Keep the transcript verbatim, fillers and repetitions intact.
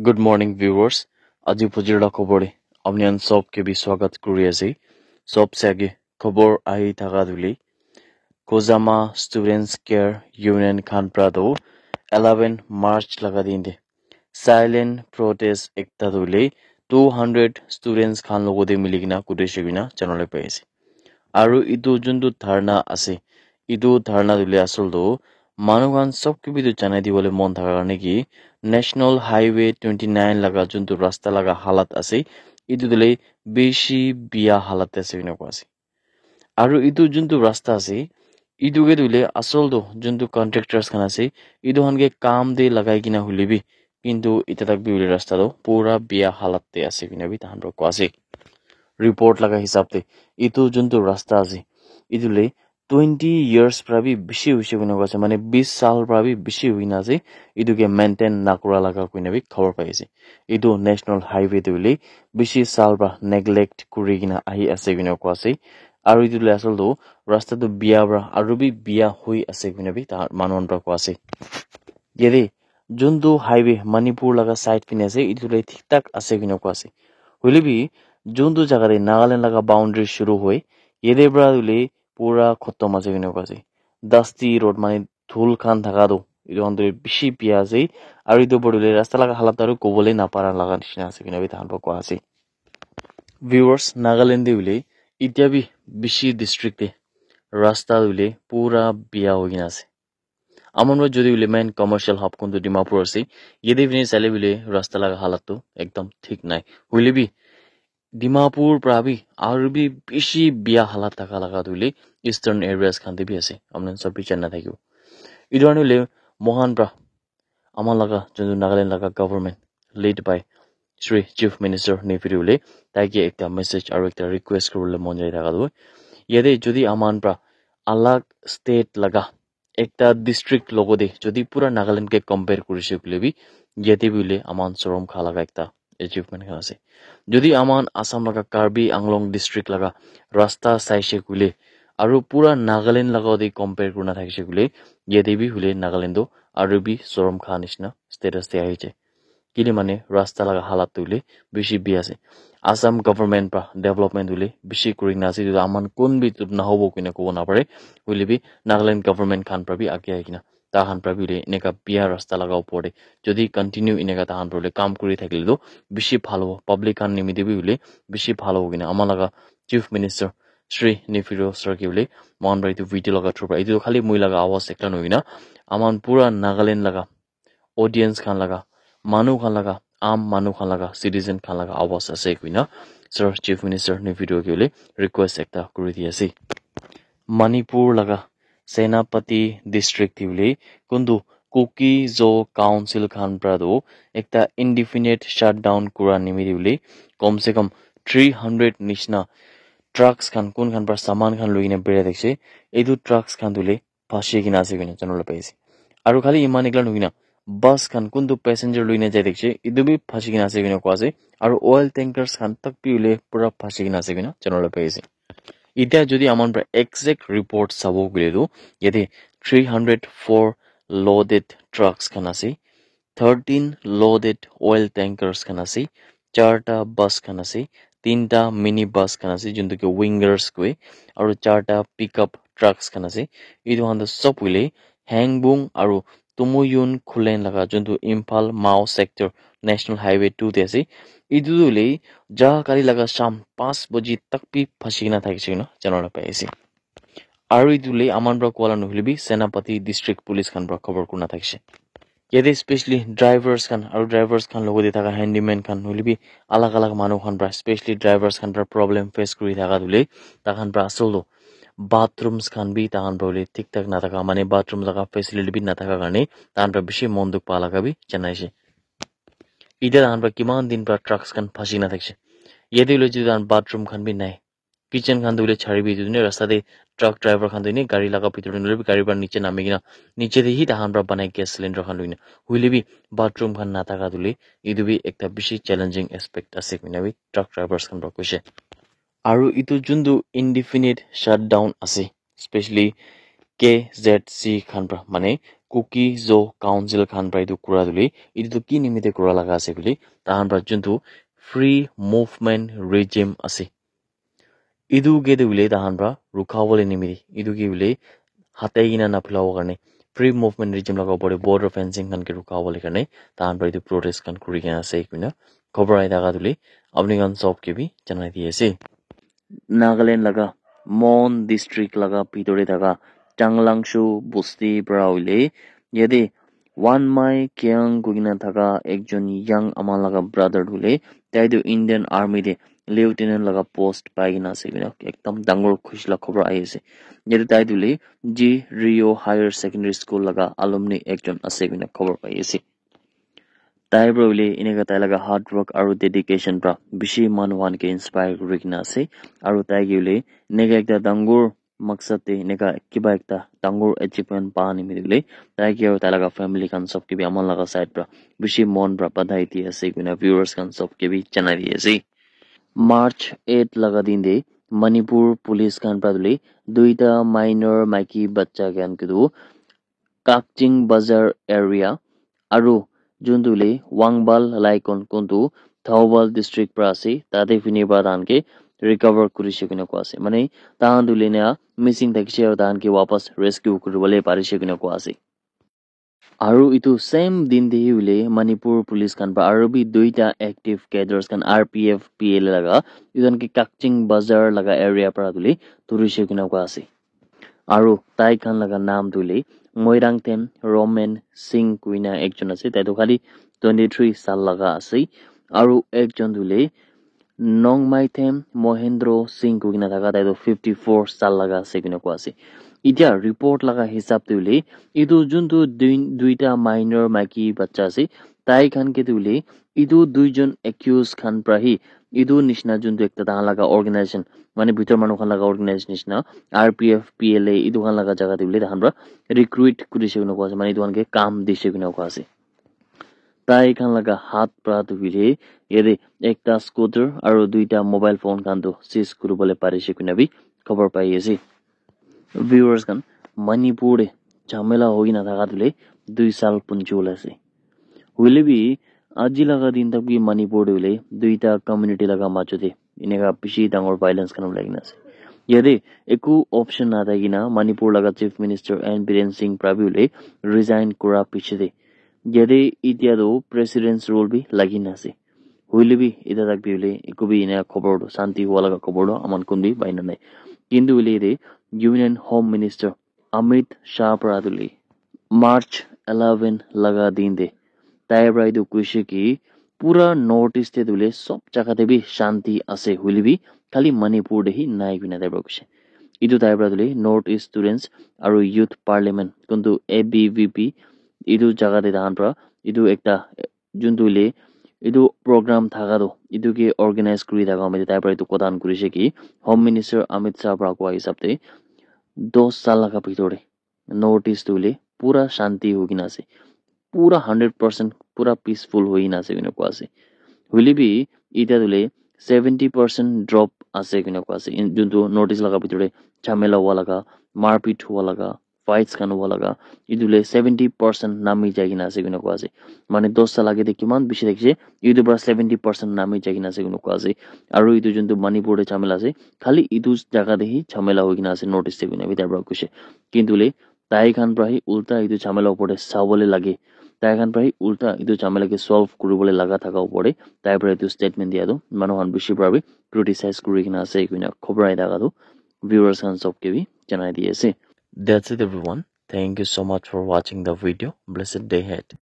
Good morning, viewers. Aji phujir la khobor de apni khan sob ke bi swagat kuri ase. Sob se age khobor ahi thaka dule, Kozama Students Care Union khan pra toh eleven March laga din de silent protest ekta dule two hundred students khan logo de mili kena kudishe kena janole pai ase. Aru etu juntu dharna ase, etu dharna dule asol toh manu khan sob ke bi tu janai dibole mon thaka karne ki National Highway twenty nine laga juntu rasta laga halat ase, etu dule bishi biya halat ase kena koa ase. Aru etu juntu rasta ase, etu ke dule asol toh juntu contractors khan ase, etu khan ke kam de lagai kena hoile bi, kintu eta tak bi hoile rasta toh pura biya halat de ase kena bi tahan pra koa ase. Report laga hisab de etu juntu rasta ase, etu le twenty years pra bi bishi hoise kena koa ase, mane bis saal pra bi bishi hoi kena ase, etu ke maintain nakura laga koi kena bi khobor pai ase. Etu National Highway tu hoile bishi saal pra neglect kuri kena ahi ase kena koa ase. Aru etu le asol toh rasta toh biya pra aru bi biya hoi ase kena bi tahan manu khan pra koa ase. Yate juntu highway Manipur laga side phane ase, etu le thik thak ase kena koa ase. Hoile bi juntu jaga te Nagaland laga boundary shuru hoi, yate pra hoile pura khotom ase kena koa ase. Dusty road mane dhul khan thaka toh etu khan toh bishi biya ase, aru etu opor te rasta laga halat aru kobole napara laga nishina ase kena bi tahan pra koa ase. Viewers, Nagaland te hoile etia bi bishi district te rasta hoile pura biya hoi kena ase. Amon jodi hoile main commercial hub kuntu Dimapur ase, yate phane sale hoile rasta laga halat toh ekdam thik nai. Hoile bi Dimapur pra bi aru bi bishi biya halat thaka laga tu hoile eastern areas khan te bi ase. Amon sob bi jana thakibo. Etu karne hoile mohan pra ama laga juntu Nagaland laga government lead by Shri Chief Minister Neiphiu le tai ke ekta message aru ekta request kuribole mon jai thaka tu, yate jodi aman pra alag state laga ekta district logo de jodi pura Nagaland ke compare kurise koile bi, yate bi hoile aman sorom kha laga ekta achievement khan ase. Jodi aman Assam laga Karbi Anglong district laga rasta saise koile aru pura Nagaland laga de compare kurina thakise koile, yate bi hoile Nagaland toh aru bi sorom kha nishina status te ahi jai. Kile mane rasta laga halat tu hoile bishi biya ase. Assam government pra development hoile bishi kuri kena ase, etu aman kun bi tu nahobo koina kobo napare. Hoile bi Nagaland government khan pra bi age ahi kena tahan pra bi hoile eneka biya rasta laga opor te jodi continue eneka tahan pra hoile kam kuri thakile tu bishi bhal hobo. Public khan nimite bi hoile bishi bhal hobo kena ama laga Chief Minister Shri Neiphiu sir ke hoile mohan pra etu video laga through pra, etu khali moi laga awaz ekla nohoi kena aman pura Nagaland laga audience khan laga, manu khan laga, aam manu khan laga, citizen khan laga awaz ase koina Sir Chief Minister Neiphiu ke hoile request ekta kuri di ase. Manipur laga Senapati district te hoile kuntu Kuki Zo Council khan pra toh ekta indefinite shutdown kura nimite hoile kom se kom three hundred nishina trucks khan kun khan pra saman khan loi kena birai thakise, etu trucks khan tu hoile phasi kena ase koina janabole pai ase. Aru khali eman ekla nohoi kena bus khan kuntu passenger loi kena jai thakise, etu bi phasi kena ase koina koa ase. Aru oil tankers khan tak bi hoile pura phasi kena ase koina janabole pai ase. Itya jodi aman pra exact report sabo koile tu, yate three hundred four loaded trucks khan ase, thirteen loaded oil tankers khan ase, charta bus khan ase, tinta mini bus khan ase, juntu ke wingers koi, aru charta pickup trucks khan ase. Etu khan tu sob hoile Hengbung aru Tumuyun Khullen laga juntu Imphal Mao sector National Highway two te ase. Etu tu hoile ja kali laga sham panch baji tak bi phasi kena thakise koina janabole pai ase. Aru etu le aman pra koa la nohoi le bi Senapati District Police khan pra khobor kurina thakise. Yate specially drivers khan aru drivers khan logote thaka handyman khan hoile bi alag alag manu khan pra, specially drivers khan pra problem face kuri thaka tu hoile takhan pra asol tu bathrooms khan bi takhan pra hoile thik thak nathaka, mane bathroom laga facility bi nathaka karne takhan pra bishi mon dukh pa laga bi janaise. Itya takhan pra kiman din pra trucks khan phasi na thakise. Yate hoile jodi takhan bathroom khan bi nai, kitchen khan tu hoile chari bi etu ne rasta te truck driver khan tu ene gari laga bitor te nohoile bi gari para niche nami kena niche te hi takhan para banai gas cylinder khan loi kena, hoile bi bathroom khan nathaka tu hoile etu bi ekta bishi challenging aspect ase koina bi truck drivers khan para koise. Aru etu juntu indefinite shutdown ase, specially K Z C khan para, mane Kuki Zo Council khan pra etu kura tu hoile, etu tu ki nimite kura laga ase koile, tahan pra juntu free movement regime ase. Etu ke tu hoile tahan pra rukha bole nimite, etu ke hoile hatai kena na phulabo karne, free movement regime laga upor te border fencing khan ke rukha bole karne, tahan pra etu protest khan kuri kena ase koina khobor ahi thaka tu hoile, apni khan sob ke bi janai di ase. Nagaland laga Mon district laga bhitor te thaka Changlangshu bosti pra hoile, yate Wanmai Kiang koikena thaka ekjon young ama laga brother tu hoile, tai tu Indian Army te lieutenant laga post pai kena ase koina ekdam dangor khushi la khobor ahi ase. Yate tai tu hoile G Rio Higher Secondary School laga alumni ekjon ase koina khobor pai ase. Tai pra hoile eneka tai laga hard work aru dedication pra bishi manu khan ke inspire kuri kena ase. Aru tai ke hoile eneka ekta dangor maksad te eneka kiba ekta dangor achievement pa nimite hoile, tai ke aru tai laga family khan sob ke bi aman laga side pra bishi mon pra badhai di ase koina viewers khan sob ke bi janai di ase. March eight laga din te Manipur police khan pra hoile duita minor maiki bacha khan ke tu Kakching Bazar area aru juntu hoile Wangbal Laikon kuntu Thoubal district pra ase, tate phine pra tahan ke recover kurishe koina koa ase. Mane tahan tu hoile na missing thakishe aru tahan ke wapas rescue kuribole parishe koina koa ase. Aru etu same din te hi hoile Manipur police khan pra aru bi duita active cadres khan R P F P L A laga etu khan ke Kakching Bazar laga area pra tu hoile thurishe koina koa ase. Aru tai khan laga naam tu hoile Moirang Them Roman Singh koina ekjon ase. Tai tu khali twenty three saal laga ase. Aru ekjon tu hoile Nongmai Them Mohendro Singh koikena thaka tai tu fifty four saal laga ase koina koa ase. Itya report laga hisab tu hoile etu juntu dui-, duita minor maiki bacha ase. Tai khan ke tu hoile etu duijon accused khan pra hi etu nishina juntu ekta tahan laga organization, mane bhitor manu khan laga organization nishina, R P F, P L A, etu khan laga jaga te hoile tahan pra recruit kurishe koina koa ase, mane etu khan ke kam dishe koina koa ase. Tai khan laga hath pra tu hoile yate ekta scooter aru duita mobile phone khan tu seize kuribole parishe koina bi khobor pai ase. Viewers khan, Manipur te jhamela hoi kena thaka tu hoile dui saal punchi bole ase. Hoile bi aji laga din tak bi Manipur te hoile duita community laga majo te eneka bishi dangor violence khan ulai kena ase. Yate eku option nathaki na Manipur laga Chief Minister N Biren Singh pra bi hoile resign kura piche te yate itya tu president's rule bi lagi na ase. Hoile bi itya tak bi hoile eku bi ena khobor tu shanti hua laga khobor tu aman kun bi pai na nai. Kintu hoile yate Union Home Minister Amit Shah pra tu hoile March eleven laga din te tai pra etu koishe ki pura North East te tu hoile sob jaga te bi shanti ase, hoile bi khali Manipur te hi nai koina tai pra koishe. Etu tai pra tu hoile North East Students aru Youth Parliament kuntu A B V P etu jaga te tahan pra etu ekta juntu hoile etu program thaka tu etu ke organize kuri thaka hoile tai pra etu kotha khan kurishe ki Home Minister Amit Shah pra koa hisab te dos saal laga bhitor te North East tu hoile pura shanti hoi kena ase, pura hundred percent pura peaceful hoi kena ase koina koa ase. Hoile bi itya tu hoile seventy percent drop ase koina koa ase. In-, juntu North East laga bhitor te jhamela hua laga, marpit hua laga, fights khan hua laga, etu hoile seventy percent nami jai kena ase koina koa ase. Mane dos saal age te kiman bishi thakishe, etu pra seventy percent nami jai kena ase koina koa ase. Aru etu juntu Manipur te jhamela ase, khali etu jaga te hi jhamela hoi kena ase North East te koina bi tai pra koishe. Kintu hoile tai khan pra hi ulta etu jhamela upor te sabole lage. Tai khan pra hi ulta etu jhamela ke solve kuribole laga thaka upor te tai pra etu statement dia tu manu khan bishi pra bi criticize kuri kena ase koina khobor ahi thaka tu viewers khan sob ke bi janai di ase. That's it everyone. Thank you so much for watching the video. Blessed day ahead.